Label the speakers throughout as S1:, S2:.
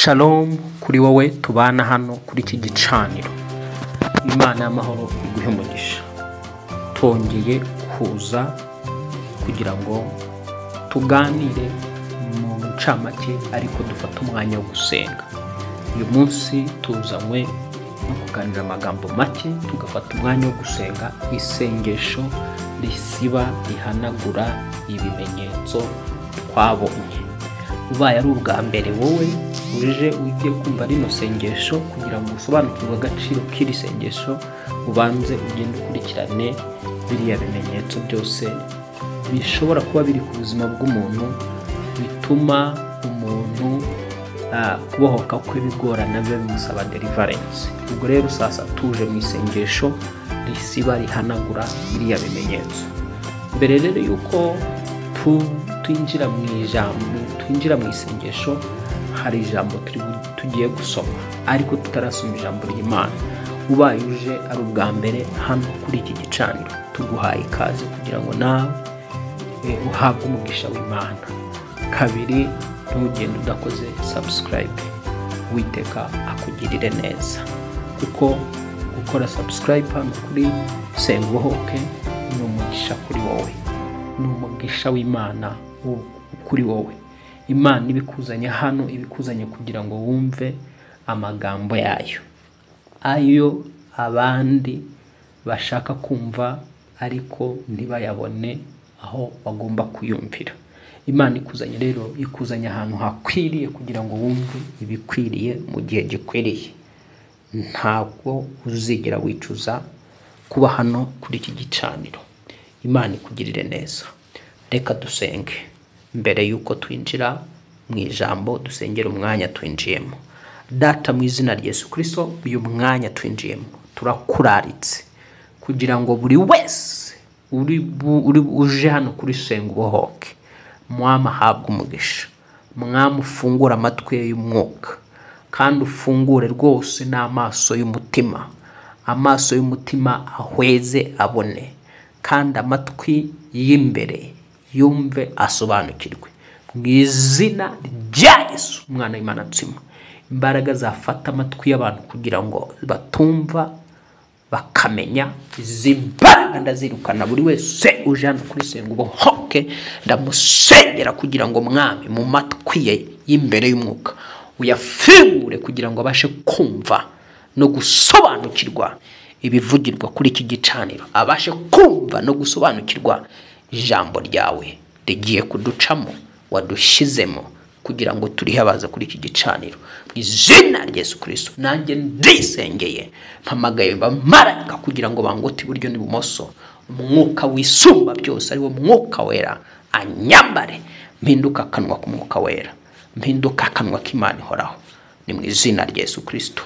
S1: Shalom kuri wowe tubana hano kuri iki gicaniro. Imana y'amahoro iguhe umugisha. Twongeye kuza kugira ngo tuganire mu ncamake, ariko dufate umwanya wo gusenga. Uyu munsi tuzanywe no kuganira amagambo make, tugafata umwanya wo gusenga isengesho risiba rihanagura ibimenyetso twabonye. Ubaye ari ubwa mbere wowe uje ugiye kumva rino sengesho, kugira ngo usobanukirwe agaciro k'iri sengesho, ubanze ugende ukurikirane biriya bimenyetso byose bishobora kuba biri ku buzima bw'umuntu, bituma umuntu kubohoka kwe bigorana, biba bimusaba deliverance. Ubwo rero sasa tuje mu isengesho risiba rihanagura biriya bimenyetso. Mbere rero yuko twinjira mu ijambo, twinjira mu isengesho, hari ijambo tugiye gusoma, ariko tutarasoma ijambo ry'Imana. Ubaye uje ari ubwa mbere hano kuri iki gicaniro, tuguhaye ikaze kugira ngo nawe uhabwe umugisha w'Imana. Kabiri, ntugende udakoze subscribe. Uwiteka akugirire neza, kuko gukora subscribe hano kuri Senga Ubohoke ni umugisha kuri wowe, ni umugisha w'Imana kuri wowe. Imana ibikuzanye hano, ibikuzanye kugira ngo wumve amagambo yayo, ayo abandi bashaka kumva ariko ntibayabone aho bagomba kuyumvira. Imana ikuzanye rero, ikuzanye ahantu hakwiriye kugira ngo wumve ibikwiriye mu gihe gikwiriye. Ntabwo uzigera wicuza kuba hano kuri iki gicaniro. Imana ikugirire neza. Reka dusenge mbere yuko twinjira mu ijambo, dusengere umwanya twinjiyemo. Data, mu izina rya Yesu Kristo, uyu mwanya twinjiyemo turakuraritse kugira ngo buri wese uri uje hano kuri Senga Ubohoke, Mwami ahabwe umugisha. Mwami ufungure amatwi ye y'umwuka, kandi ufungure rwose n'amaso y'umutima. Amaso y'umutima ahweze abone, kandi amatwi y'imbere yumve asobanukirwe. Mu izina rya Yesu Umwana w'Imana nzima, imbaraga zafata amatwi y'abantu kugira ngo batumva bakamenya, izi mbaraga ndazirukana. Buri wese uje hano kuri Senga Ubohoke ndamusengera kugira ngo Mwami mu matwi ye y'imbere y'umwuka uyafungure, kugira ngo abashe kumva no gusobanukirwa ibivugirwa kuri iki gicaniro, abashe kumva no gusobanukirwa ijambo ryawe rigiye kuducamo, wadushyizemo kugira ngo turihe abaza kuri iki gicaniro. Mu izina rya Yesu Kristo, nanjye ndisengeye, mpamagaye abamarayika kugira ngo bangote iburyo n'ibumoso, umwuka wisumba byose ari wo mwuka wera anyambare, mpinduka akanwa k'umwuka wera, mpinduka akanwa k'Imana ihoraho. Ni mu izina rya Yesu Kristo,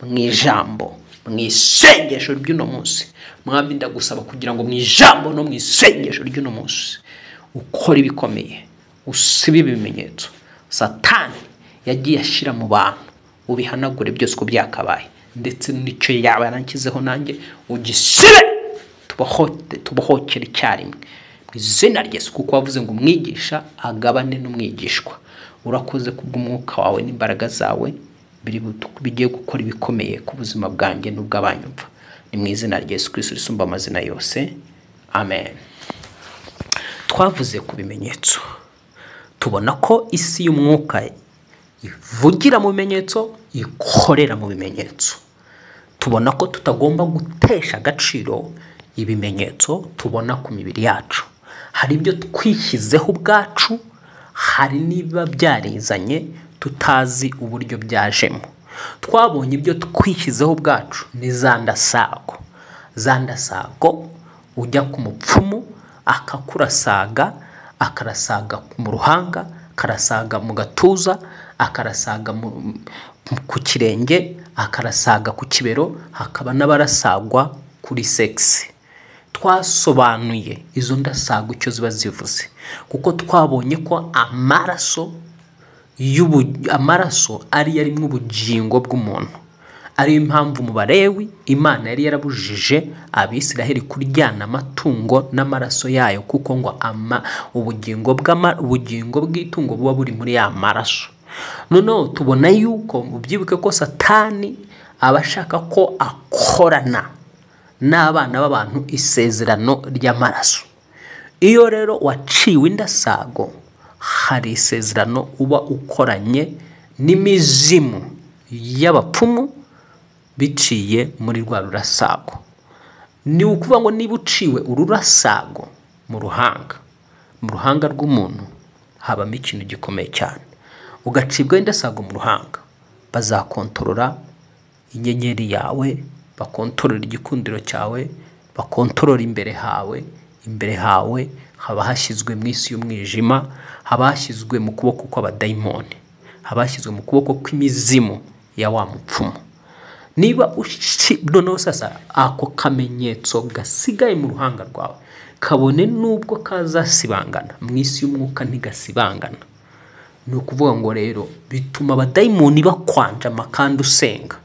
S1: mu ijambo, mu isengesho ry'uno munsi. Mwami, ndagusaba kugira ngo mu ijambo no mu isengesho ry'uno munsi ukore ibikomeye, usibe ibimenyetso Satani yagiye ashyira mu bantu, ubihanagure byose uko byakabaye, ndetse n'icyo yaba yaranshyizeho nanjye ugisibe, tubohokere icyarimwe mu izina rya Yesu, kuko wavuze ngo umwigisha agabane n'umwigishwa. Urakoze kubw'umwuka wawe n'imbaraga zawe bigiye gukora ibikomeye ku buzima bwanjye n'ubw'abanyumva. Ni mu izina rya Yesu Kristo risumba amazina yose, amen. Twavuze ku bimenyetso, tubona ko isi y'umwuka ivugira mu bimenyetso, ikorera mu bimenyetso. Tubona ko tutagomba gutesha agaciro ibimenyetso tubona ku mibiri yacu. Hari ibyo twishyizeho ubwacu, hari niba byarizanye tutazi uburyo byajemo. Twabonye ibyo twishyizeho ubwacu ni za ndasago. Za ndasago ujya ku mupfumu akakurasaga, akarasaga mu ruhanga, akarasaga mu gatuza, akarasaga ku kirenge, akarasaga ku kibero, hakaba n'abarasagwa kuri sex. Twasobanuye izo ndasago icyo ziba zivuze, kuko twabonye ko amaraso ari yarimwe ubugingo bw'umuntu. Ariyo impamvu mu Balewi Imana yari yarabujije Abisiraheli kuryana amatungo n'amaraso yayo, kuko ngo ubugingo bw'itungo buba buri muri ya maraso. Noneho tubona yuko mubyibuke ko Satani aba ashaka ko akorana n'abana b'abantu isezerano ry'amaraso. Iyo rero waciwe indasago, hari isezerano uba ukoranye n'imizimu y'abapfumu biciye muri rwa rurasago. Ni ukuvuga ngo niba uciwe ururasago mu ruhanga, mu ruhanga rw'umuntu habamo ikintu gikomeye cyane. Ugacibwa indasago mu ruhanga, bazakontorora inyenyeri yawe, bakontorora igikundiro cyawe, bakontorora imbere hawe. Imbere hawe haba hashyizwe mu isi y'umwijima, haba hashyizwe mu kuboko kw'abadayimoni, haba hashyizwe mu kuboko kw'imizimu ya wa mupfumu. Niba noneho sasa ako kamenyetso gasigaye mu ruhanga rwawe, kabone nubwo kazasibangana mu isi y'umwuka ntigasibangana. Ni ukuvuga ngo rero bituma abadayimoni bakwanjama kandi usenga,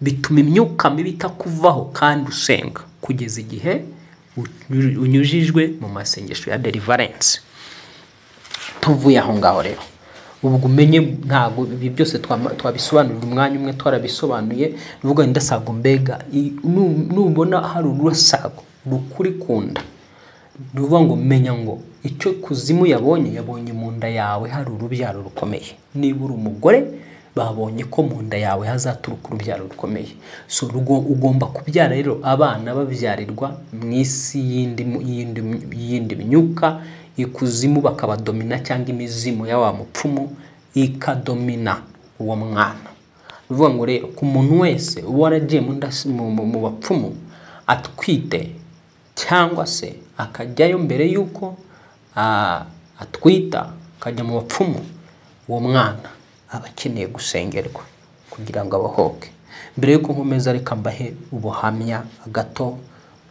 S1: bituma imyuka mibi itakuvaho kandi usenga, kugeza igihe unyujijwe mu masengesho ya deliverance. Tuvuye aho ngaho rero, ubwo umenye ntabwo ibi byose twabisobanurira umwanya umwe, twarabisobanuye. Uvuga indasago mbega nubona hari ururasago rukuri kunda, ni ukuvuga ngo menya ngo icyo kuzimu yabonye, yabonye mu nda yawe hari urubyaro rukomeye. Niba uri umugore, babonye ko mu nda yawe hazaturuka urubyaro rukomeye. So ugomba kubyara rero abana babyarirwa mu isi y'indi myuka, ikuzimu bakabadomina, cyangwa imizimu ya wa mupfumu ikadomina uwo mwana. Ni ukuvuga ngo rero ku muntu wese uba waragiye mu bapfumu atwite, cyangwa se akajyayo mbere y'uko atwita akajya mu bapfumu, uwo mwana aba akeneye gusengerwa kugira ngo abahoke. Mbere y'uko nkomeza, reka mbahe ubuhamya gato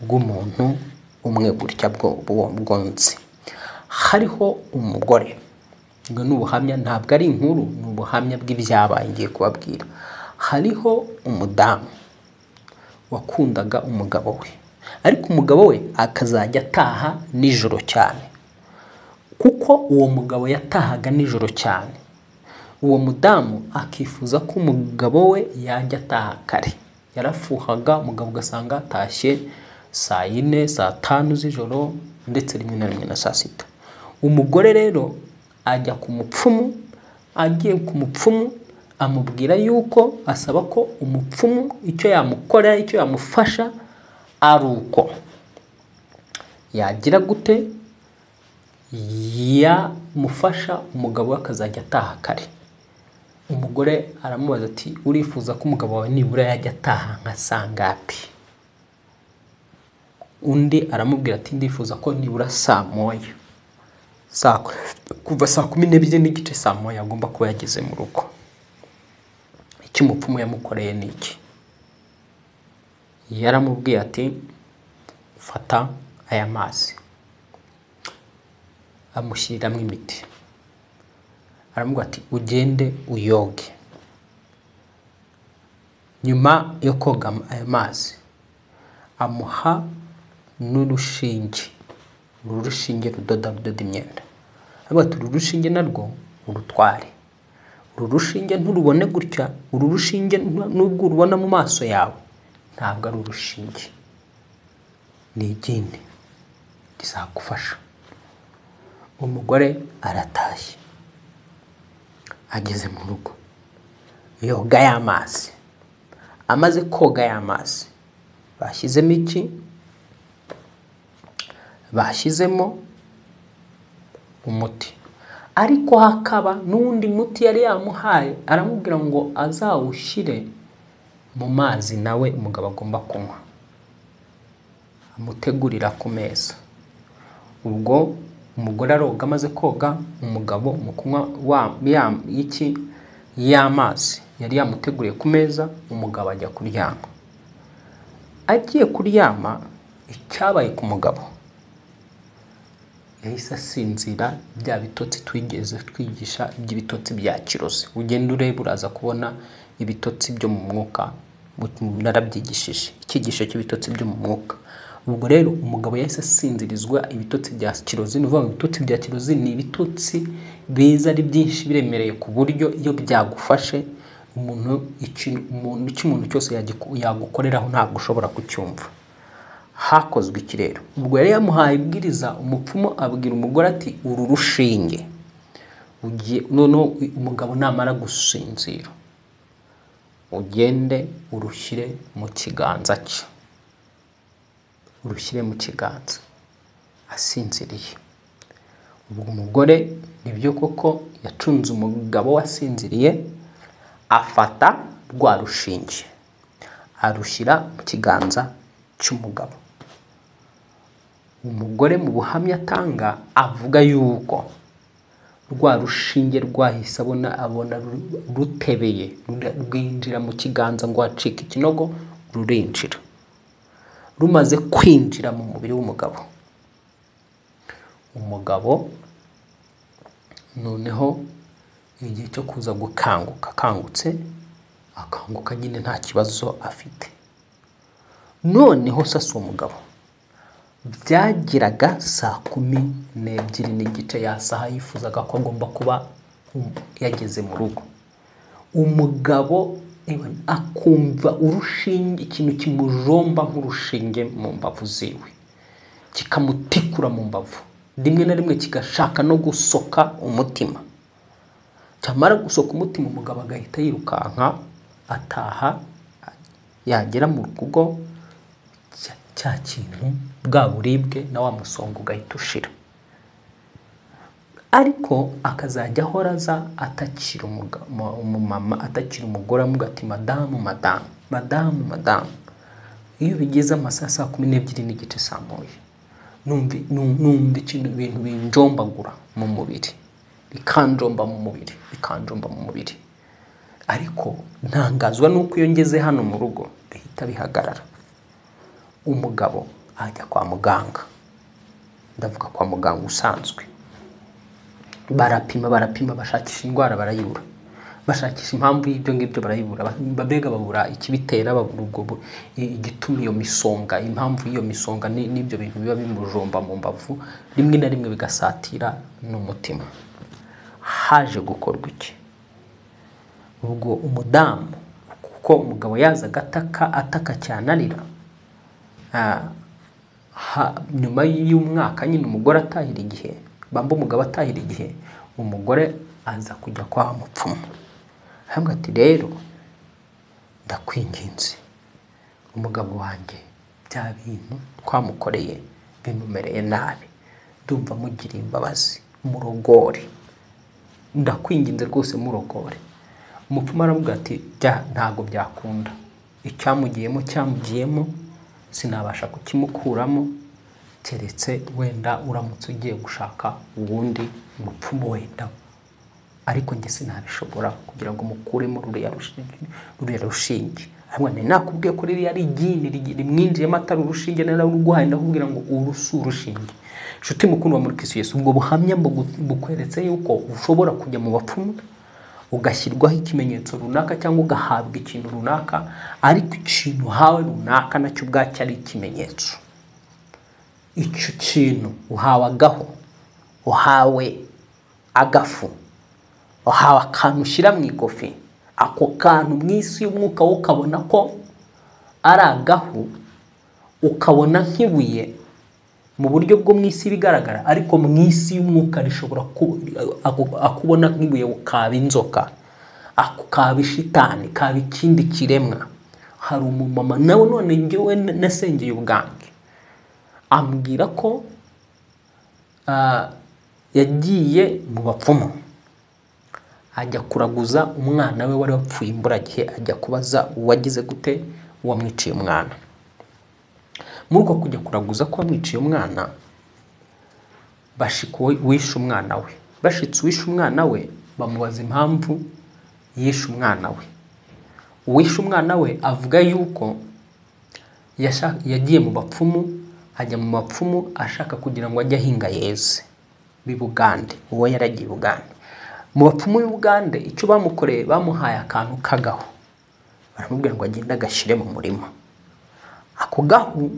S1: bw'umuntu umwe gutya bwonze. Hariho umugore, ngo ni ubuhamya, ntabwo ari inkuru, ni ubuhamya bw'ibyabaye ngiye kubabwira. Hariho umudamu wakundaga umugabo we, ariko umugabo we akazajya ataha nijoro cyane. Kuko uwo mugabo yatahaga nijoro cyane, uwo mudamu akifuza ko umugabo we yajya ataha kare. Yarafuhaga, umugabo ugasanga atashye saa 4, saa 5 z'ijoro, ndetse rimwe na rimwe na saa 6. Umugore rero ajya ku mupfumu, agiye ku mupfumu amubwira yuko asaba ko umupfumu icyo yamukorera, icyo yamufasha ari uko yagira gute, yamufasha umugabo we akazajya ataha kare. Umugore aramubaza ati urifuza ko umugabo wawe nibura yajya ataha nka saa ngapi? Undi aramubwira ati ndifuza ko nibura saa 1, kuva saa 12:30 saa 1 agomba kuba yageze mu rugo. Icyo umupfumu yamukoreye ni iki? Yaramubwiye ati fata aya mazi, amushyiriramo imiti, aramubwira ati ugende uyoge. Nyuma yo koga ayo mazi, amuha n'urushinge, uru rushinge rudoda imyenda. Aramubwira ati uru rushinge narwo urutware, uru rushinge nturubone gutya, uru rushinge nubwo urubona mu maso yawe ntabwo ari urushinge, ni igindi rizagufasha. Umugore aratashye, ageze mu rugo yoga y'amazi. Amaze koga y'amazi, bashyizemo iki? Bashyizemo umuti, ariko hakaba n'undi muti yari yamuhaye, aramubwira ngo azawushyire mu mazi nawe umugabo agomba kunywa, amutegurira ku meza. Ubwo umugore aroga, amaze koga, umugabo mu kunywa iki y'amazi yari yamuteguriye ku meza, umugabo ajya kuryama. Agiye kuryama, icyabaye ku mugabo, yahise asinzira bya bitotsi twigeze twigisha by'ibitotsi bya kirozi. Ugenda ureba uraza kubona ibitotsi byo mu mwuka, narabyigishije icyigisho cy'ibitotsi byo mu mwuka. Ubwo rero umugabo yahise asinzirizwa ibitotsi bya kirozi. Ni ukuvuga ngo ibitotsi bya kirozi ni ibitotsi biza ari byinshi biremereye, ku buryo iyo byagufashe umuntu icyo umuntu cyose yagukoreraho ntabwo ushobora kucyumva. Hakozwe iki rero? Ubwo yari yamuhaye ibwiriza, umupfumu abwira umugore ati uru rushinge ugiye, noneho umugabo namara gusinzira ugende urushyire mu kiganza cye, urushyire mu kiganza asinziriye. Ubwo umugore nibyo koko yacunze umugabo wasinziriye, afata rwa rushinge arushyira mu kiganza cy'umugabo. Umugore mu buhamya atanga avuga yuko rwa rushinge rwahise abona rutebeye, rwinjira mu kiganza ngo hacike ikinogo, rurinjira. Rumaze kwinjira mu mubiri w'umugabo, umugabo noneho igihe cyo kuza gukanguka, akangutse, akanguka nyine nta kibazo afite. Noneho sasa uwo mugabo byagiraga 12:30 ya saha yifuzaga ko agomba kuba yageze mu rugo. Umugabo akumva urushinge, ikintu kimujomba nk'urushinge mu mbavu ziwe, kikamutikura mu mbavu, rimwe na rimwe kigashaka no gusoka umutima. Cyamara gusoka umutima, umugabo agahita yirukanka ataha, yagera mu rugo cya kintu bwa buribwe na wa musongo ugahita ushira. Ariko akazajya ahora aza atakira umumama, atakira umugore, amuga ati madamu, madamu, madamu, madamu. Iyo bigeze amasaha 12:30 saa moya, numva ikintu, ibintu binjombagura mu mubiri, bikanjomba mu mubiri, bikanjomba mu mubiri. Ariko ntangazwa nuko iyo ngeze hano mu rugo bihita bihagarara. Umugabo ajya kwa muganga, ndavuga kwa muganga usanzwe, barapima barapima, bashakisha indwara barayibura, bashakisha impamvu y'ibyo ngibyo barayibura, mbega babura ikibitera, babura ubwo igituma iyo misonga, impamvu y'iyo misonga n'ibyo bintu biba bimujomba mu mbavu, rimwe na rimwe bigasatira n'umutima. Haje gukorwa iki? Ubwo umudamu, kuko umugabo yazaga ataka ataka cyane arira, nyuma y'umwaka nyine umugore atahira igihe, bamba umugabo atahira igihe, umugore aza kujya kwa mupfumu. Aramubwira ati rero ndakwinginze, umugabo wanjye bya bintu twamukoreye bimumereye nabi, ndumva mugiriye imbabazi, murogore, ndakwinginze rwose murogore. Umupfumu aramubwira ati ntago byakunda, icyamugiyemo cyamugiyemo, sinabasha kukimukuramo, keretse wenda uramutse ugiye gushaka uwundi mupfumu wenda, ariko njye sinabishobora kugira ngo mukuremo ruriya rushinge. Ariko nakubwiye ko ririya ari igini rimwinjiyemo atari urushinge, nararurwaye ndakubwira ngo uru si urushinge. Nshuti mukundwa muri Kristo Yesu, ubwo buhamya bukweretse yuko ushobora kujya mu bapfumu ugashyirwaho ikimenyetso runaka cyangwa ugahabwa ikintu runaka, ariko ikintu uhawe runaka nacyo ubwacyo ari ikimenyetso. Icyo kintu uhawe agaho, uhawe agafu, uhawe akantu ushyira mu ikofi, ako kantu mu isi y'umwuka wo ukabona ko ari agahu, ukabona nk'ibuye mu buryo bwo mu isi bigaragara, ariko mu isi y'umwuka rishobora akubona nk'ibuye, ukaba inzoka, akaba ishitani, kaba ikindi kiremwa. Hari umumama nawe none njyewe nasengeye ubwange, ambwira ko yagiye mu bapfumu ajya kuraguza umwana we wari wapfuye imburagihe, ajya kubaza uwagize gute uwamwiciye umwana. Muri uko kujya kuraguza ko wamwiciye umwana, bashika uwishe umwana we, bashitse uwishe umwana we bamubaza impamvu yishe umwana we. Uwishe umwana we avuga yuko yagiye mu bapfumu, ajya mu bapfumu ashaka kugira ngo ajye ahinga yeze b'i Bugande, uwo yaragiye Bugande. Mu bapfumu b'i Bugande icyo bamukoreye, bamuhaye akantu k'agahu, baramubwira ngo agende agashyire mu murima. Ako gahu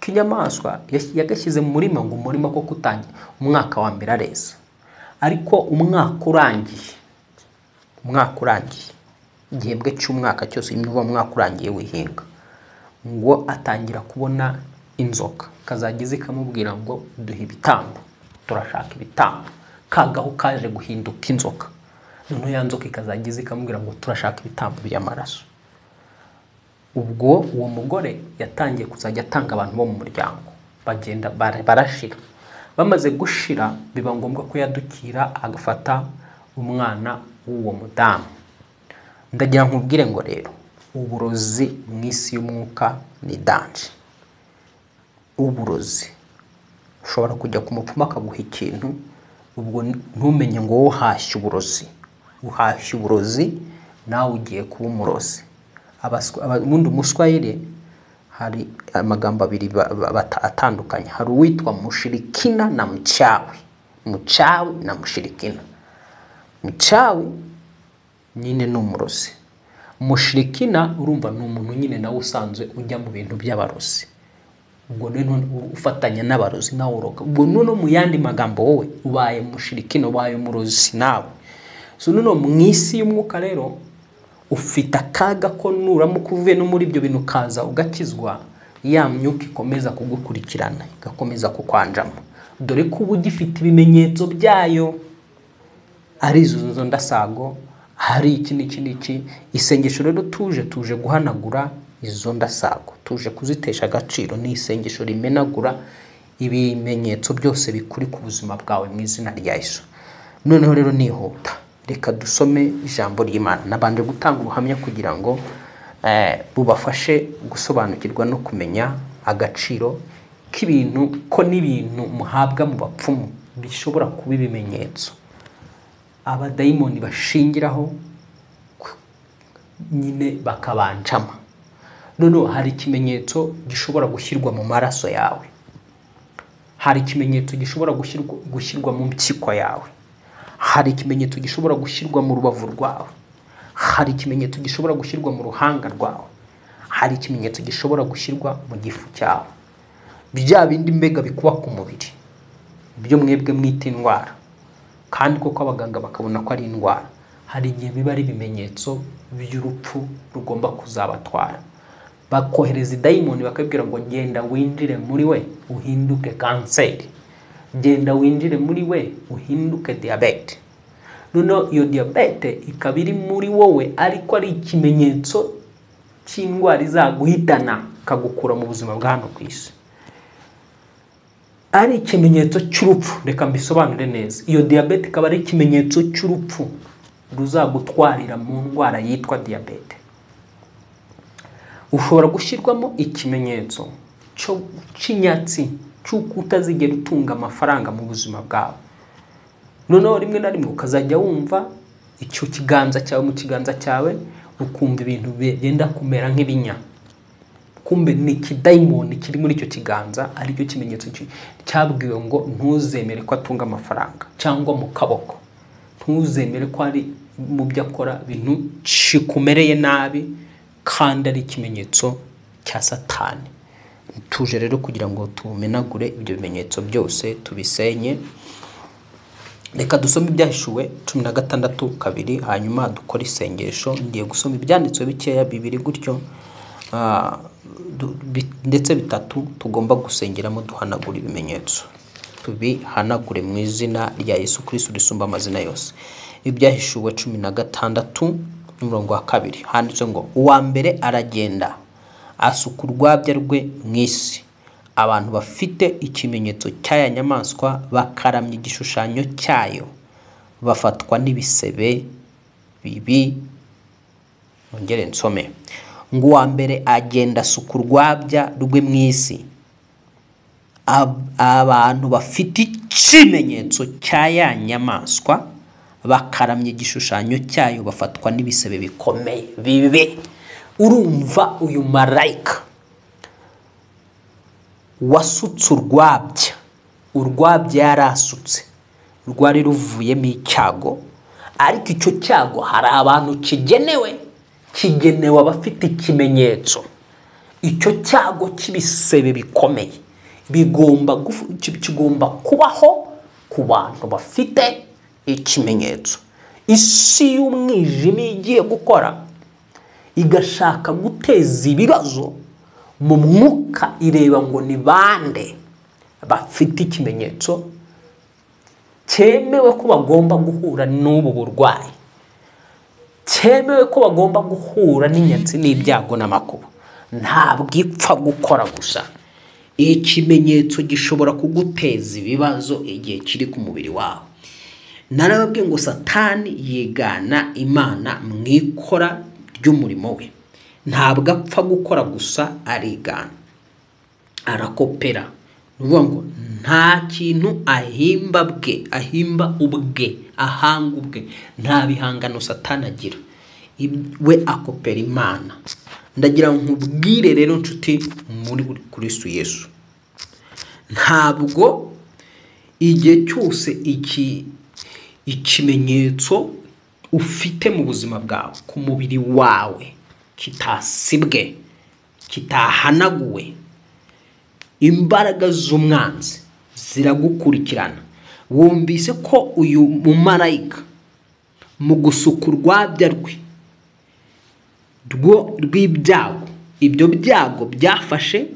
S1: K'inyamaswa yagashyize mu murima, ngo umurima ko kutangira umwaka wa mbere areza, ariko umwaka urangiye igihembwe cy'umwaka cyose, niba umwaka urangiye wihinga, ngo atangira kubona inzoka kazagize ikamubwira ngo duhe ibitambo, turashaka ibitambo. Kagaho kaje guhinduka inzoka, noneho ya nzoka ikazagize ikamubwira ngo turashaka ibitambo by'amaraso. Ubwo uwo mugore yatangiye kuzajya atanga abantu bo mu muryango, bagenda barashira. Bamaze gushira biba ngombwa ko yadukira agafata umwana w'uwo mudamu. Ndagira nkubwire ngo rero uburozi mu isi y'umwuka ni danger. Uburozi ushobora kujya ku mupfumu akaguha ikintu, ubwo ntumenye ngo wowe uhashye uburozi, uhashye uburozi nawe ugiye kuba umurozi. Ubundi umuswahili hari amagambo abiri atandukanye, hari uwitwa mushirikina na mchawi. Mchawi na mushirikina. Mchawi nyine ni umurozi, mushirikina urumva ni umuntu nyine nawe usanzwe ujya mu bintu by'abarozi, ubwo rero ufatanya n'abarozi nawe uroga. Ubwo none mu yandi magambo wowe ubaye mushirikina, ubaye umurozi nawe. So none mu isi y'umwuka rero ufite akaga ko nuramuka uvuye no muri ibyo bintu kaza ugakizwa, ya myuka ikomeza kugukurikirana, igakomeza kukwanjama, dore ko uba ugifite ibimenyetso byayo, ari izo ndasago, hari iki n'iki n'iki. Isengesho rero tuje guhanagura izo ndasago, tuje kuzitesha agaciro. Ni isengesho rimenagura ibimenyetso byose bikuri ku buzima bwawe mu izina rya Yesu. Noneho rero nihuta, reka dusome ijambo ry'Imana. Nabanje gutanga ubuhamya kugira ngo bubafashe gusobanukirwa no kumenya agaciro k'ibintu, ko n'ibintu muhabwa mu bapfumu bishobora kuba ibimenyetso abadayimoni bashingiraho nyine bakabanjama. Noneho hari ikimenyetso gishobora gushyirwa mu maraso yawe, hari ikimenyetso gishobora gushyirwa mu mpyiko yawe, hari ikimenyetso gishobora gushyirwa mu rubavu rwawe, hari ikimenyetso gishobora gushyirwa mu ruhanga rwawe, hari ikimenyetso gishobora gushyirwa mu gifu cyawe. Bya bindi mbega bikuba ku mubiri, ibyo mwebwe mwita indwara, kandi koko abaganga bakabona ko ari indwara, hari igihe biba ari ibimenyetso by'urupfu rugomba kuzabatwara. Bakohereza idayimoni bakabwira ngo genda winjire muri we uhinduke kanseri, genda winjire muri we uhinduke diyabete. Noneho iyo diyabete ikaba iri muri wowe, ariko ari ikimenyetso cy'indwara izaguhitana ikagukura mu buzima bwa hano ku isi, ari ikimenyetso cy'urupfu. Reka mbisobanure neza, iyo diyabete ikaba ari ikimenyetso cy'urupfu ruzagutwarira mu ndwara yitwa diyabete. Ushobora gushyirwamo ikimenyetso cy'inyatsi cy'uko utazigera utunga amafaranga mu buzima bwawe. Noneho rimwe na rimwe ukazajya wumva icyo kiganza cyawe, mu kiganza cyawe ukumva ibintu bigenda kumera nk'ibinya, kumbe ni ikidayimoni kiri muri icyo kiganza, aricyo kimenyetso cyabwiwe ngo ntuzemere ko atunga amafaranga, cyangwa mu kaboko ntuzemere ko ari mu byo akora bintu kikumereye nabi, kandi ari ikimenyetso cya Satani. Tuje rero kugira ngo tumenagure ibyo bimenyetso byose tubisenye. Reka dusome Ibyahishuwe 16:2, hanyuma dukore isengesho. Ngiye gusoma ibyanditswe bikeya bibiri gutyo ndetse bitatu tugomba gusengeramo duhanagura ibimenyetso, tubihanagure mu izina rya Yesu Kristo risumba amazina yose. Ibyahishuwe 16:2 handitse ngo uwa mbere aragenda asuka urwabya rwe mu isi, abantu bafite ikimenyetso cy'aya nyamaswa bakaramya igishushanyo cyayo bafatwa n'ibisebe bibi. Ongere nsome ngo uwa mbere agenda asuka urwabya rwe mu isi, abantu bafite ikimenyetso cy'aya nyamaswa bakaramya igishushanyo cyayo bafatwa n'ibisebe bikomeye bibi. Urumva uyu marayika wasutse urwabya, urwabya yarasutse rwari ruvuyemo icyago, ariko icyo cyago hari abantu kigenewe, kigenewe abafite ikimenyetso. Icyo cyago cy'ibisebe bikomeye bigomba kigomba kubaho ku bantu bafite ikimenyetso. Isi y'umwijima igiye gukora igashaka guteza ibibazo mu mwuka, ireba ngo ni bande bafite ikimenyetso cyemewe ko bagomba guhura n'ubu burwayi, cyemewe ko bagomba guhura n'inyatsi n'ibyago n'amakuba. Ntabwo ipfa gukora gusa. Ikimenyetso gishobora kuguteza ibibazo igihe kiri ku mubiri wawe. Narababwiye ngo Satani yigana Imana mu ikora ry'umurimo we. Ntabwo apfa gukora gusa, arigana, arakopera. Ni ukuvuga ngo nta kintu ahimba bwe, ahimba ubwe, ahanga ubwe. Nta bihangano Satani agira, we akopera Imana. Ndagira ngo nkubwire rero nshuti muri Kristo Yesu, ntabwo igihe cyose ikimenyetso ufite mu buzima bwawe ku mubiri wawe kitasibwe, kitahanaguwe, imbaraga z'umwanzi ziragukurikirana. Wumvise ko uyu mumarayika mu gusuka urwabya rwe rw'ibyago, ibyo byago byafashe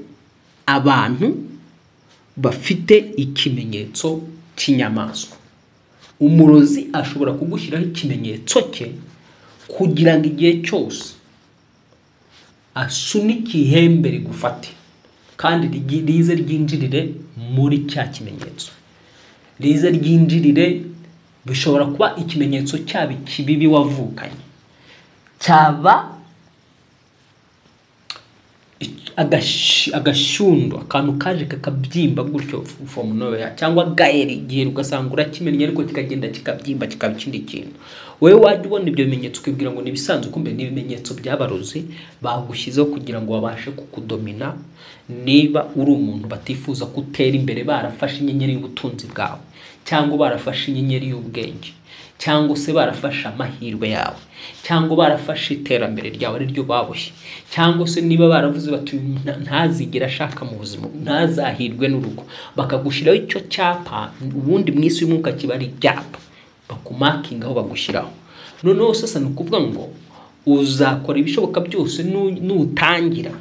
S1: abantu bafite ikimenyetso cy'inyamaswa. Umurozi ashobora kugushyiraho ikimenyetso cye kugira ngo igihe cyose asunike ihembe rigufate, kandi rize ryinjirire muri cya kimenyetso, rize ryinjirire. Bishobora kuba ikimenyetso cyaba ikibibi wavukanye, cyaba agashyundo, akantu kaje kakabyimba gutyo from nowhere, cyangwa gaeri igihe ugasanga urakimennye ariko kikagenda kikabyimba kikaba ikindi kintu. Wewe wajya ubona ibyo bimenyetso ukibwira ngo ni ibisanzwe, kumbe ni ibimenyetso by'abarozi bagushyizeho kugira ngo babashe kukudomina. Niba uri umuntu batifuza kutera imbere, barafashe inyenyeri y'ubutunzi bwawe, cyangwa barafashe inyenyeri y'ubwenge, cyangwa se barafashe amahirwe yawe, cyangwa barafashe iterambere ryawe ari ryo baboshye, cyangwa se niba baravuze bati ntazigera ashaka mu buzima, ntazahirwe n'urugo, bakagushyiraho icyo cyapa. Ubundi mu isi y'umwuka kiba ari icyapa bakumakinga aho bagushyiraho. Noneho sasa ni ukuvuga ngo uzakora ibishoboka byose nutangira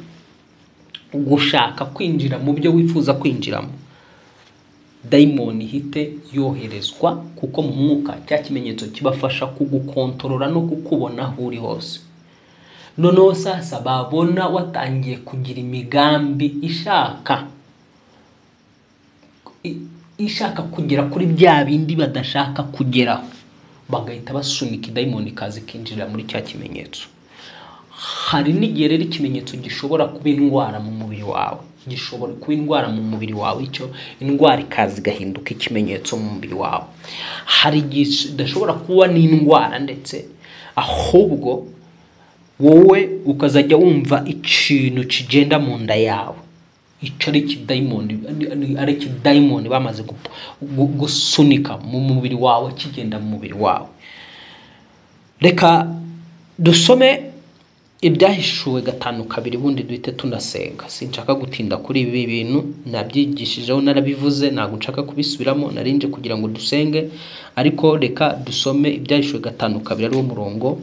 S1: gushaka kwinjira mu byo wifuza kwinjiramo, dayimoni ihite yoherezwa, kuko mu mwuka cya kimenyetso kibafasha kugukontorora no kukubona aho uri hose. Noneho sasa babona watangiye kugira imigambi ishaka kugera kuri bya bindi badashaka kugeraho, bagahita basunika idayimoni ikaza ikinjira muri cya kimenyetso. Hari n'igihe rero ikimenyetso gishobora kuba indwara mu mubiri wawe, gishobora kuba indwara mu mubiri wawe, icyo indwara ikaza igahinduka ikimenyetso mu mubiri wawe. Hari igihe idashobora kuba n'indwara ndetse, ahubwo wowe ukazajya wumva ikintu kigenda mu nda yawe, icyo ari ikidayimoni, ari ikidayimoni bamaze gusunika mu mubiri wawe, kigenda mu mubiri wawe. Reka dusome Ibyahishuwe 5:2, ubundi duhite tunasenga. Sinshaka gutinda kuri ibi bintu, nabyigishijeho, narabivuze, ntabwo nshaka kubisubiramo, narinje kugira ngo dusenge. Ariko reka dusome Ibyahishuwe 5:2 ari wo murongo.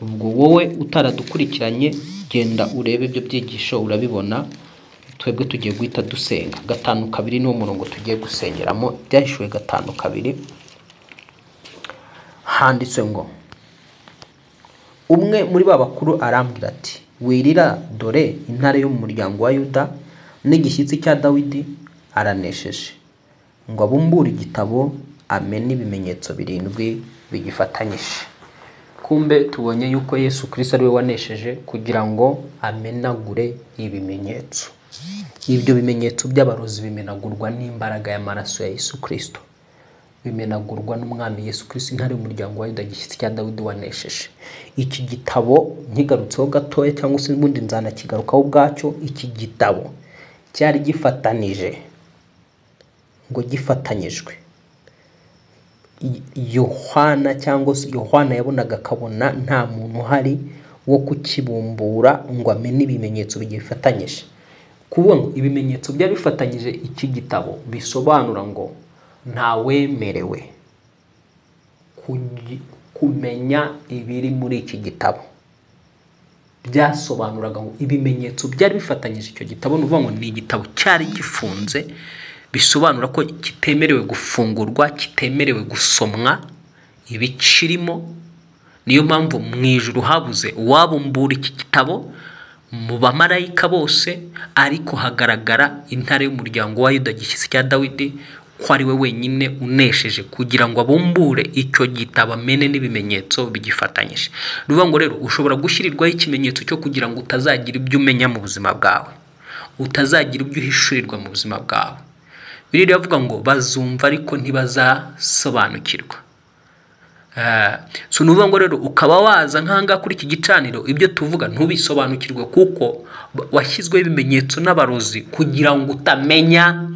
S1: Ubwo wowe utaradukurikiranye genda urebe ibyo byigisho urabibona. Twebwe tugiye guhita dusenga. 5:2 niwo murongo tugiye gusengeramo. Ibyahishuwe 5:2 handitswe ngo: umwe muri ba bakuru arambwira ati, wirira, dore intare yo mu muryango wa Yuda n'igishyitsi cya Dawidi aranesheje, ngo abumbure igitabo amene ibimenyetso 7 bigifatanyije. Kumbe tubonye yuko Yesu Kristo ari we wanesheje kugira ngo amenagure ibimenyetso. Ibyo bimenyetso by'abarozi bimenagurwa n'imbaraga y'amaraso ya Yesu Kristo, bimenagurwa n'Umwami Yesu Kristo, intare y'umuryango wa Yuda, igishyitsi cya Dawidi wanesheje. Iki gitabo nkigarutseho gatoya, cyangwa se ubundi nzanakigarukaho ubwacyo. Iki gitabo cyari gifatanije, ngo gifatanyijwe Yohana, cyangwa se Yohana yabonaga akabona nta muntu uhari wo kukibumbura ngo amenye ibimenyetso bigifatanyije. Kuvuga ngo ibimenyetso byari bifatanyije iki gitabo bisobanura ngo ntawemerewe kumenya ibiri muri iki gitabo. Byasobanuraga ngo ibimenyetso byari bifatanyije icyo gitabo, ni ukuvuga ngo ni igitabo cyari gifunze, bisobanura ko kitemerewe gufungurwa, kitemerewe gusomwa ibikirimo. Niyo mpamvu mu ijuru habuze uwabumbura iki gitabo mu bamarayika bose, ariko hagaragara intare y'umuryango wa Yuda gishyitsi cya Dawidi ko ari we wenyine unesheje kugira ngo abumbure icyo gitabo amene n'ibimenyetso bigifatanyije. Ni ukuvuga ngo rero ushobora gushyirirwaho ikimenyetso cyo kugira ngo utazagira ibyo umenya mu buzima bwawe, utazagira ibyo uhishurirwa mu buzima bwawe. Bibiliya iravuga ngo bazumva ariko ntibazasobanukirwa. So ni ukuvuga ngo rero ukaba waza nk'ahangaha kuri iki gicaniro, ibyo tuvuga ntubisobanukirwe kuko washyizweho ibimenyetso n'abarozi kugira ngo utamenya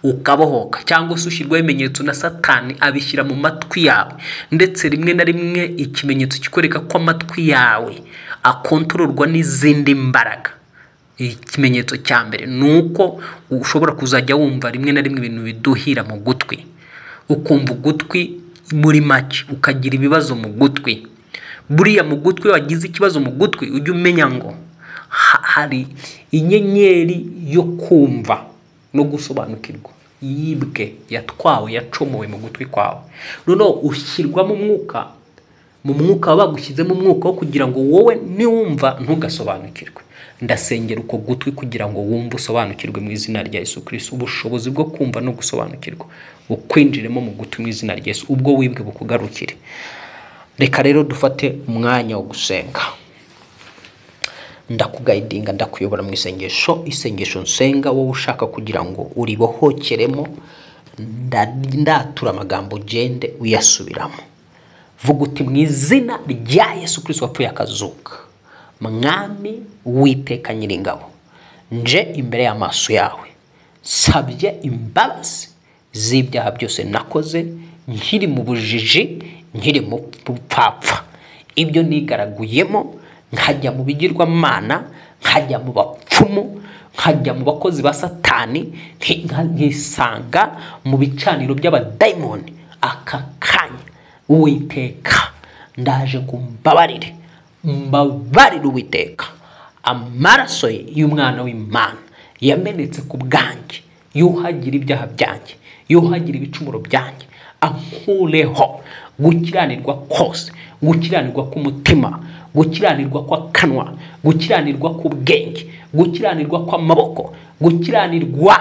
S1: ukabohoka, cyangwa se ushyirwaho ibimenyetso na Satani abishyira mu matwi yawe. Ndetse rimwe na rimwe ikimenyetso kikwereka ko amatwi yawe akontororwa n'izindi mbaraga. Ikimenyetso cya mbere ni uko ushobora kuzajya wumva rimwe na rimwe ibintu biduhira mu gutwi, ukumva ugutwi muri make ukagira ibibazo mu gutwi. Buriya mu gutwi wagize ikibazo mu gutwi, ujye umenya ngo hari inyenyeri yo kumva no gusobanukirwa yibwe, yatwawe, yacomowe mu gutwi kwawe. Noneho ushyirwamo umwuka, mu mwuka bagushyizemo umwuka wo kugira ngo wowe niwumva ntugasobanukirwe. Ndasengera uko gutwi kugira ngo wumve usobanukirwe mu izina rya Yesu Kristo. Ubushobozi bwo kumva no gusobanukirwa bukwinjiremo mu gutwi mu izina rya Yesu, ubwo wibwe bukugarukire. Reka rero dufate umwanya wo gusenga. Ndakugayidinga, ndakuyobora mu isengesho. Isengesho nsenga wowe ushaka kugira ngo uribohokeremo, ndatura amagambo ugende uyasubiramo. Vuga uti mu izina rya Yesu Kristo wapfuye akazuka, Mwami Uwiteka Nyiringabo, nje imbere y'amaso yawe nsabye imbabazi z'ibyaha byose nakoze nkiri mu bujiji, nkiri mu bupfapfa, ibyo nigaraguyemo nkajya mu bigirwamana, nkajya mu bapfumu, nkajya mu bakozi ba Satani, nkisanga mu bicaniro by'abadayimoni. Aka kanya Uwiteka ndaje ngo mbabarire, mbabarire Uwiteka. Amaraso ye y'umwana w'Imana yamenetse ku bwanjye, yuhagira ibyaha byanjye, yuhagira ibicumuro byanjye, ankureho gukiranirwa kose, gukiranirwa k'umutima, gukiranirwa kw'akanwa, gukiranirwa k'ubwenge, gukiranirwa kw'amaboko, gukiranirwa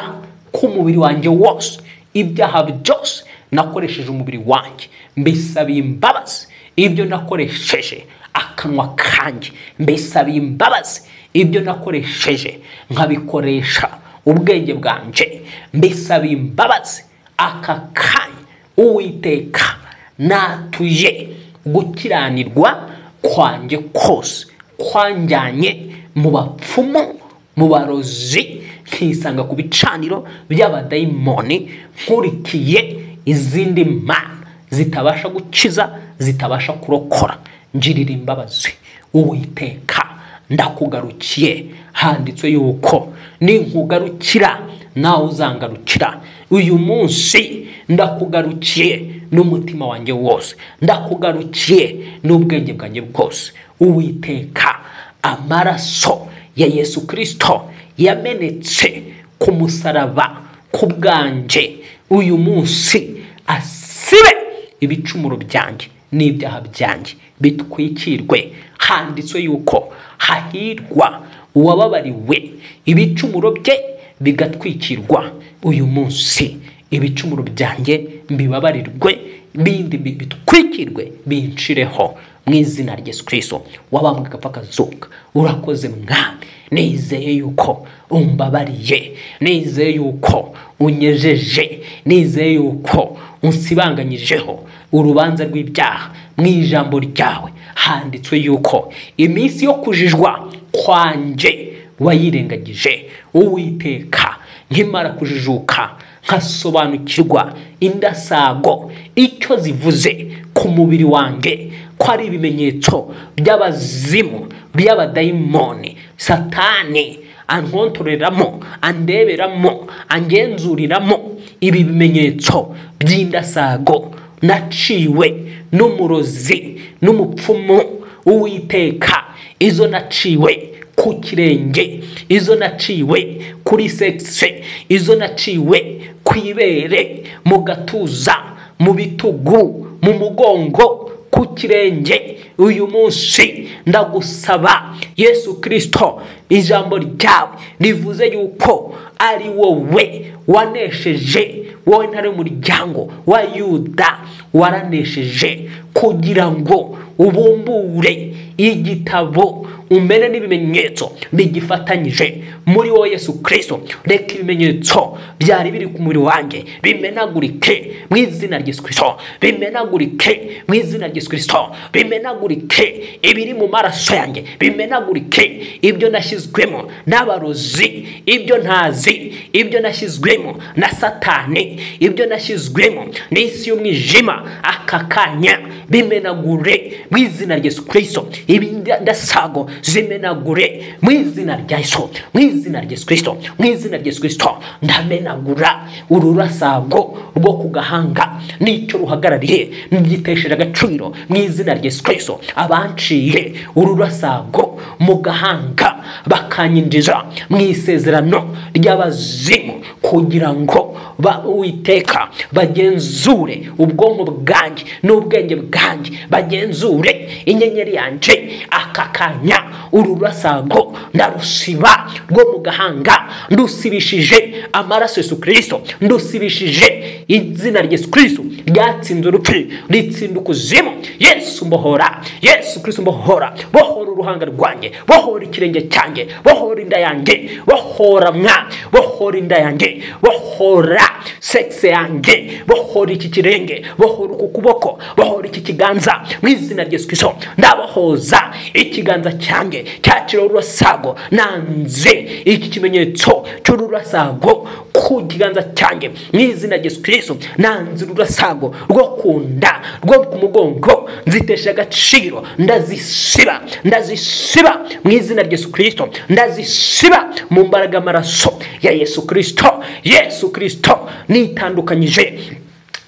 S1: k'umubiri wanjye wose. Ibyaha byose nakoresheje umubiri wanjye mbisabiye imbabazi, ibyo nakoresheje akanwa kanjye mbisabiye imbabazi, ibyo nakoresheje nkabikoresha ubwenge bwanjye mbisabiye imbabazi. Aka kanya Uwiteka natuye gukiranirwa kwanjye kose kwanjyanye mu bapfumu, mu barozi, nkisanga ku bicaniro by'abadayimoni, nkurikiye izindi mana zitabasha gukiza, zitabasha kurokora. Ngirira imbabazi Uwiteka, ndakugarukiye. Handitswe yuko ninkugarukira nawe uzangarukira. Uyu munsi ndakugarukiye n'umutima wanjye wose, ndakugarukiye n'ubwenge bwanjye bwose. Uwiteka, amaraso ya Yesu Kristo yamenetse ku musaraba ku bwanjye, uyu munsi asibe ibicumuro byanjye n'ibyaha byanjye bitwikirwe. Handitswe yuko hahirwa uwababariwe ibicumuro bye bigatwikirwa. Uyu munsi ibicumuro byanjye mbibabarirwe, bindi bitwikirwe, binshireho mu izina rya Yesu Kristo wabambwe agapfa akazuka. Urakoze Mwami, nizeye yuko umbabariye, nizeye yuko unyejeje, nizeye yuko unsibanganyijeho urubanza rw'ibyaha. Mu ijambo ryawe handitswe yuko iminsi yo kujijwa kwanjye wayirengagije. Uwiteka, nkimara kujijuka nkasobanukirwa indasago icyo zivuze ku mubiri wanjye ko ari ibimenyetso by'abazimu, by'abadayimoni, Satani ankontoreramo, andeberamo, angenzuriramo. Ibi bimenyetso by'indasago naciwe n'umurozi n'umupfumu, Uwiteka, izo naciwe ku kirenge, izo naciwe kuri sexe, izo naciwe ku ibere, mu gatuza, mu bitugu, mu mugongo, ku kirenge, uyu munsi ndagusaba Yesu Kristo, ijambo ryawe rivuze yuko ari wowe wanesheje, wowe ntare umuryango wa Yuda waranesheje, kugira ngo ubumbure igitabo umene n'ibimenyetso bigifatanyije muri wowe Yesu Kristo. Reka ibimenyetso byari biri ku mubiri wanjye bimenagurike mu izina rya Yesu Kristo, bimenagurike mu izina rya Yesu Kristo, bimenagurike ibiri mu maraso yanjye, bimenagurike ibyo nashyizwemo n'abarozi, ibyo ntazi, ibyo nashyizwemo na Satani, ibyo nashyizwemo n'isi y'umwijima, aka kanya bimenagure mu izina rya Yesu Kristo. Ibindasago zimenagure mu izina rya Yesu, mu izina rya Yesu Kristo, mu izina rya Yesu Kristo. Ndamenagura ururasago rwo ku gahanga n'icyo ruhagarariye, ngitesheje agaciro mu izina rya Yesu Kristo. Abanciye ururasago mu gahanga bakanyinjiza mu isezerano ry'abazimu, kugira ngo Uwiteka bagenzure ubwonko bwanjye n'ubwenge bwanjye, bagenzure inyenyeri yanjye. Aka kanya ururasago ndarusiba rwo mu gahanga, ndusibishije amaraso Yesu Kristo, ndusibishije izina rya Yesu Kristo ryatsinze urupfu, ritsinda ukuzimu. Yesu mbohora, Yesu Kristo mbohora, bohora uruhanga rwanjye, bohora ikirenge cyanjye, bohora inda yanjye, bohora mwa, bohora inda yanjye, bohora sexe yanjye, bohora iki kirenge, bohora uku kuboko, bohora iki kiganza mu izina rya Yesu Kristo. Ndabohoza ikiganza cyanjye cyakira ururasago, nanze iki kimenyetso cy'ururasago ku kiganza cyanjye mu izina rya Yesu Kristo. Nanze ururasago rwo ku nda, rwo ku mugongo, nzitesha agaciro, ndazisiba, ndazisiba mu izina rya Yesu Kristo, ndazisiba mu mbaraga y'amaraso ya Yesu Kristo. Yesu Kristo, nitandukanyije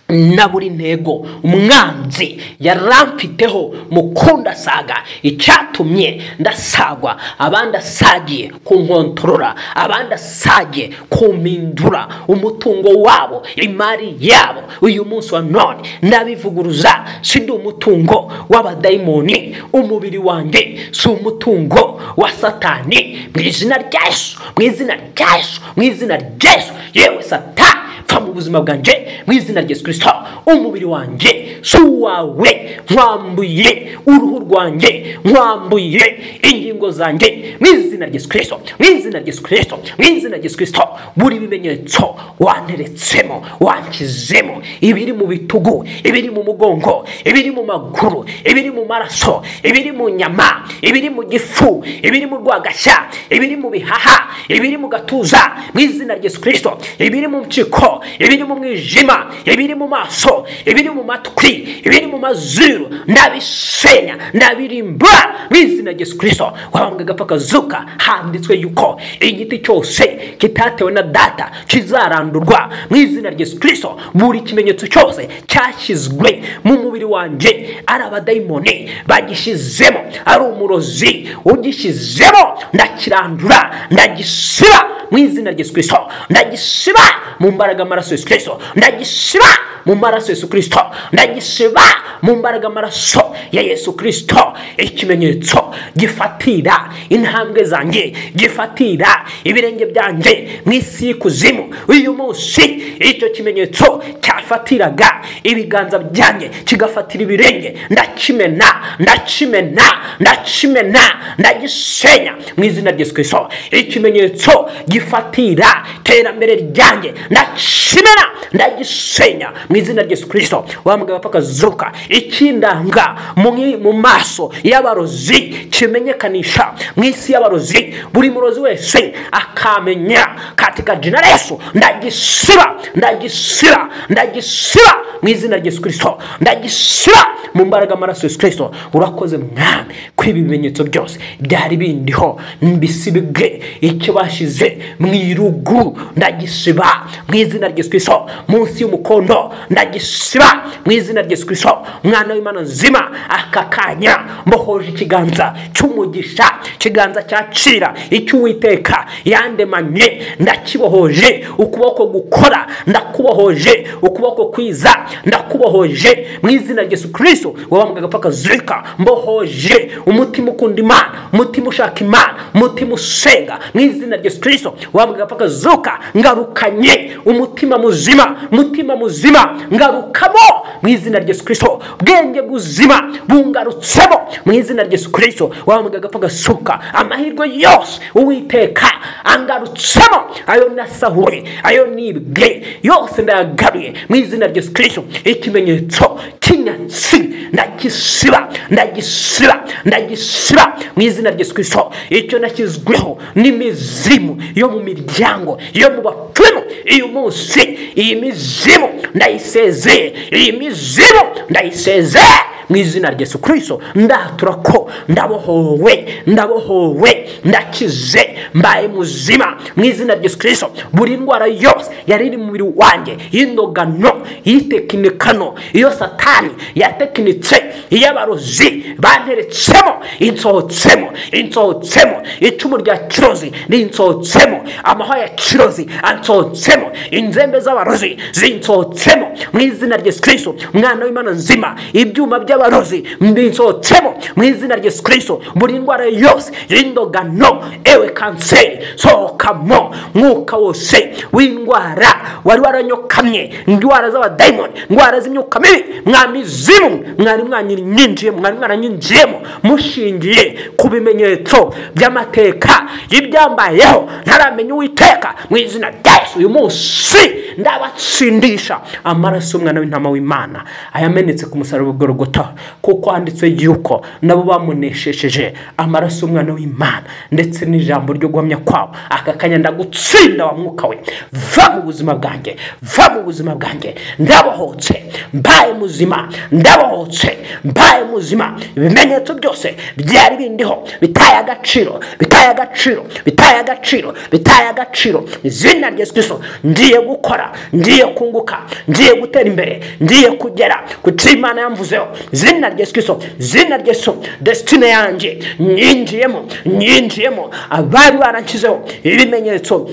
S1: na buri ntego umwanzi yaramfiteho mukunda saga, icyatumye ndasagwa, abandi asagiye kunkontorora, abandi asagiye kumpindura umutungo wabo, imari yabo. Uyu munsi wa none ndabivuguruza, sindi umutungo w'abadayimoni, umubiri wanjye si umutungo wa Satani, mu izina rya Yesu, mu izina rya Yesu, mu izina rya Yesu. Yewe Satani, pfa mu buzima bwanjye mu izina rya Yesu Kristo. Umubiri wanjye si uwawe, nkwambuye uruhu rwanjye, nkwambuye ingingo zanjye mu izina rya Yesu Kristo, mu izina rya Yesu Kristo, mu izina rya Yesu Kristo. Buri bimenyetso wanteretsemo, wanshyizemo, ibiri mu bitugu, ibiri mu mugongo, ibiri mu maguru, ibiri mu maraso, ibiri mu nyama, ibiri mu gifu, ibiri mu rwagashya, ibiri mu bihaha, ibiri mu gatuza mu izina rya Yesu Kristo, ibiri mu mpyiko, ibiri mu mwijima, ibiri mu maso, ibiri mu matwi, ibiri mu mazuru, ndabisenya, ndabirimbura mu izina rya Yesu Kristo. Wabambwe agapfa kazuka, handitswe yuko igiti cyose kitatewe na data kizarandurwa mu izina rya Yesu Kristo. Buri kimenyetso cyose cyashyizwe mu mubiri wanjye, ari abadayimoni bagishyizemo, ari umurozi ugishyizemo, ndakirandura, ndagisiba mu izina rya Yesu Kristo, ndagisiba mu mbaraga y'amaraso Yesu Kristo, ndagisiba mu maraso Yesu Kristo, ndagisiba mu mbaraga y'amaraso ya Yesu Kristo. Ikimenyetso gifatira intambwe zanjye, gifatira ibirenge byanjye mu isi y'ikuzimu, uyu munsi icyo kimenyetso cyafatiraga ibiganza byanjye kigafatira ibirenge, ndakimena, ndakimena, ndakimena, ndagisenya mu izina rya Yesu Kristo. Ikimenyetso gifatira iterambere ryanjye, ndakimena, ndagisenya mu izina rya Yesu Kristo. Wa mugabo apfa akazuka, ikindanga mu maso y'abarozi kimenyekanisha mu isi y'abarozi, buri murozi wese akamenya katika jina la Yesu. Ndagisiba, ndagisiba, ndagisiba mu izina rya Yesu Kristo, ndagisiba mu mbaraga amaraso Yesu Kristo. Urakoze Mwami ko ibi bimenyetso byose byari bindiho mbisibwe, icyo bashize mu irugu ndagisiba mu izina rya Yesu Kristo, munsi y'umukondo ndagisiba mu izina rya Yesu Kristo. Mwana w'Imana nzima, aka kanya mbohoje ikiganza cy'umugisha, ikiganza cyacira icy'Uwiteka yandemanye, ndakibohoje. Ukuboko gukora ndakubohoje, ukuboko kwiza ndakubohoje mu izina rya Yesu Kristo. Wabambwe agapfa kazirika, mbohoje umutima ukunda Imana, umutima ushaka Imana, umutima usenga mu izina rya Yesu Kristo. Wabambwe agapfa kazuka, ngarukanye umutima muzima, umutima muzima ngarukamo mu izina rya Yesu Kristo. Bwenge buzima bungarutsemo mu izina rya Yesu Kristo. Wabambwe agapfa gasuka, amahirwe yose Uwiteka angarutsemo, ayo nasahuye, ayo nibwe yose ndayagaruye mu izina rya Yesu Kristo. Ikimenyetso cy'inyatsi ndagisiba, ndagisiba, ndagisiba mu izina rya Yesu Kristo. Icyo nashyizweho n'imizimu yo mu miryango, yo mu bapfumu, uyu munsi iyi mizimu ndayisezeye, iyi mizimu ndayisezeye mu izina rya Yesu Kristo. Ndatura ko ndabohowe, ndabohowe, ndakize, mbaye muzima mu izina rya Yesu Kristo. Buri ndwara yose yari iri mu mubiri wanjye, y'indogano, y'itekinikano, iyo Satani yatekinitse, iy'abarozi banteretsemo, insohotsemo, insohotsemo, icumu rya kirozi rinsohotsemo, amahwa ya kirozi ansohotsemo, inzembe z'abarozi zinsohotsemo mu izina rya Yesu Kristo. Mwana w'Imana nzima, ibyuma by'abarozi mbinsohotsemo mu izina rya Yesu Kristo. Buri ndwara yose y'indogano, ewe kanseri sohokamo, mwuka wose w'indwara wari waranyokamye, indwara z'abadayimoni, indwara z'imyuka mibi, mwamizimu mwari mwanyinjiyemo, mwari mwaranyinjiyemo mushingiye ku bimenyetso by'amateka y'ibyambayeho ntaramenya Uwiteka, mu izina rya Yesu uyu munsi ndabatsindisha amaraso y'Umwana w'Intama w'Imana ayamenetse ku musaraba wa Golgotha, kuko handitswe yuko nabo bamuneshesheje amaraso y'Umwana w'Imana ndetse n'ijambo ryo guhamya kwabo. Aka kanya ndagutsinda wa mwuka we, va mu buzima bwanjye, va mu buzima bwanjye, ndabohotse mbaye muzima, ndabohotse mbaye muzima. Ibimenyetso byose byari bindiho bitaye agaciro, bitaye agaciro, bitaye agaciro, bitaye agaciro. Izina rya Yesu Kristo, ngiye gukora, ngiye kunguka, ngiye gutera imbere, ngiye kugera ku cyo Imana yamvuzeho. Izina rya Yesu Kristo, izina rya Yesu, destiny yanjye nyinjiyemo, nyinjiyemo. Abari baranshyizeho ibimenyetso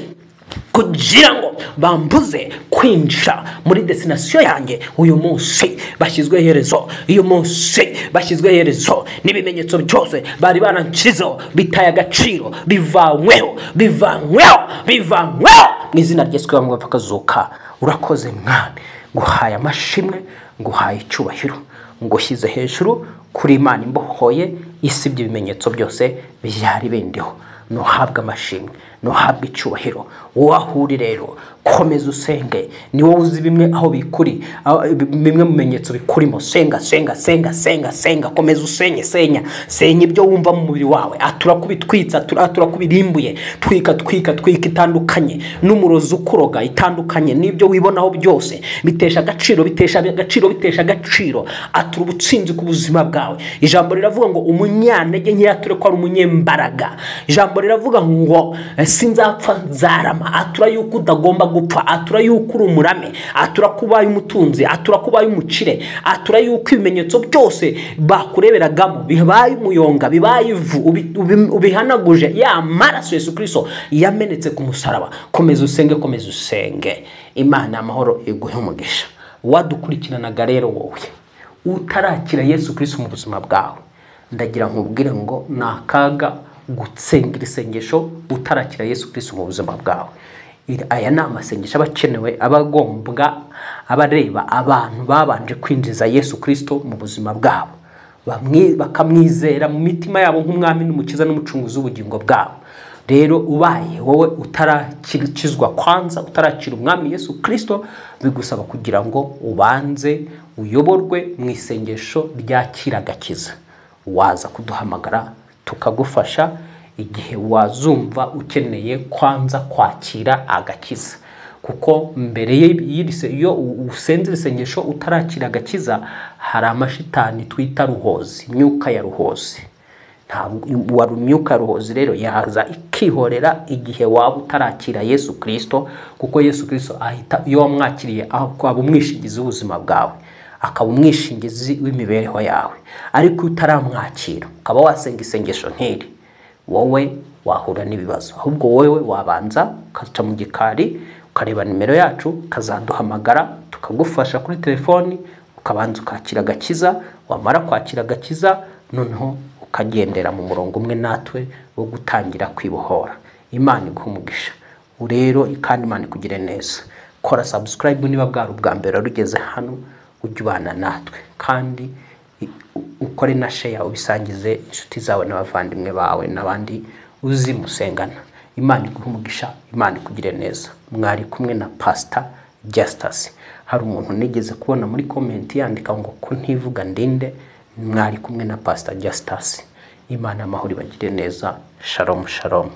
S1: kugira ngo bambuze kwinjira muri destination yanjye, uyu munsi bashyizwe iherezo, uyu munsi bashyizwe iherezo. N'ibimenyetso byose bari baranshyizeho bitaye agaciro, bivanyweho, bivanyweho, bivanyweho mu izina rya Yesu Kristo bakazuka. Urakoze Mwami, nguhaye amashimwe, nguhaye icyubahiro, ngushyize hejuru kuri Imana imbohoye isibye ibimenyetso byose byari bindiho. Nuhabwa amashimwe, nuhabwa icyubahiro. Wowe uri rero komeza usenge, ni wowe uzi bimwe aho bikuri, bimwe mu bimenyetso bikurimo. Senga, senga, senga, senga, senga, komeza usenye, senya, senya ibyo wumva mu mubiri wawe. Atura kubitwitsa, atura kubirimbuye, twika, twika, twika, itandukanye n'umurozi ukuroga, itandukanye n'ibyo wibonaho byose bitesha agaciro, bitesha agaciro, bitesha agaciro. Atura ubutsinzi ku buzima bwawe. Ijambo riravuga ngo umunyantege nke yature ko ari umunyembaraga. Ijambo riravuga ngo sinzapfa nzarama. Atura yuko utagomba gupfa, atura yuko uri umurame, atura kubaye umutunzi, atura kubaye umukire, atura yuko ibimenyetso byose bakureberagamo bibaye umuyonga, bibaye ivu, ubihanaguje ya maraso Yesu Kristo yamenetse ku musaraba. Komeza usenge, komeza usenge. Imana amahoro iguhe umugisha. Wadukurikiranaga rero wowe utarakira Yesu Kristo mu buzima bwawe, ndagira nkubwire ngo ni akaga gutsenga isengesho utarakira Yesu Kristo mu buzima bwawe. Aya ni amasengesho abakenewe, abagombwa, abareba abantu babanje kwinjiza Yesu Kristo mu buzima bwabo, bakamwizera mu mitima yabo nk'umwami n'umukiza n'umucunguzi w'ubugingo bwabo. Rero ubaye wowe utarakizwa kwanza, utarakira umwami Yesu Kristo, bigusaba kugira ngo ubanze uyoborwe mu isengesho ryakira agakiza. Waza kuduhamagara tukagufasha igihe wazumva ukeneye kwanza kwakira agakiza. Kuko mbere iyo usenze isengesho utarakira agakiza, hari amashitani twita ruhozi, imyuka ya ruhozi. Ntabwo wari imyuka ya ruhozi rero yaza ikihorera igihe waba utarakira Yesu Kristo, kuko Yesu Kristo ahita, iyo wamwakiriye aba umwishingizi w'ubuzima bwawe, akaba umwishingizi w'imibereho yawe. Ariko utaramwakira ukaba wasenga isengesho nk'iri, wowe wahura n'ibibazo. Ahubwo wowe wabanza ukaca mu gikari, ukareba nimero yacu, ukazaduhamagara tukagufasha kuri telefoni, ukabanza ukakira agakiza. Wamara kwakira agakiza, noneho ukagendera mu murongo umwe natwe wo gutangira kwibohora. Imana iguhe umugisha rero, kandi Imana ikugire neza. Kora subscribe niba bwari ubwa mbere rugeze hano, ujye ubana natwe, kandi ukore na share, ubisangize inshuti zawe n'abavandimwe bawe n'abandi uzi musengana. Imana iguhe umugisha, Imana ikugire neza. Mwari kumwe na Pastor Justus. Hari umuntu nigeze kubona muri comment yandika ngo ko ntivuga ndinde. Mwari kumwe na Pastor Justus. Imana amahoro ibagire neza. Shalom shalom.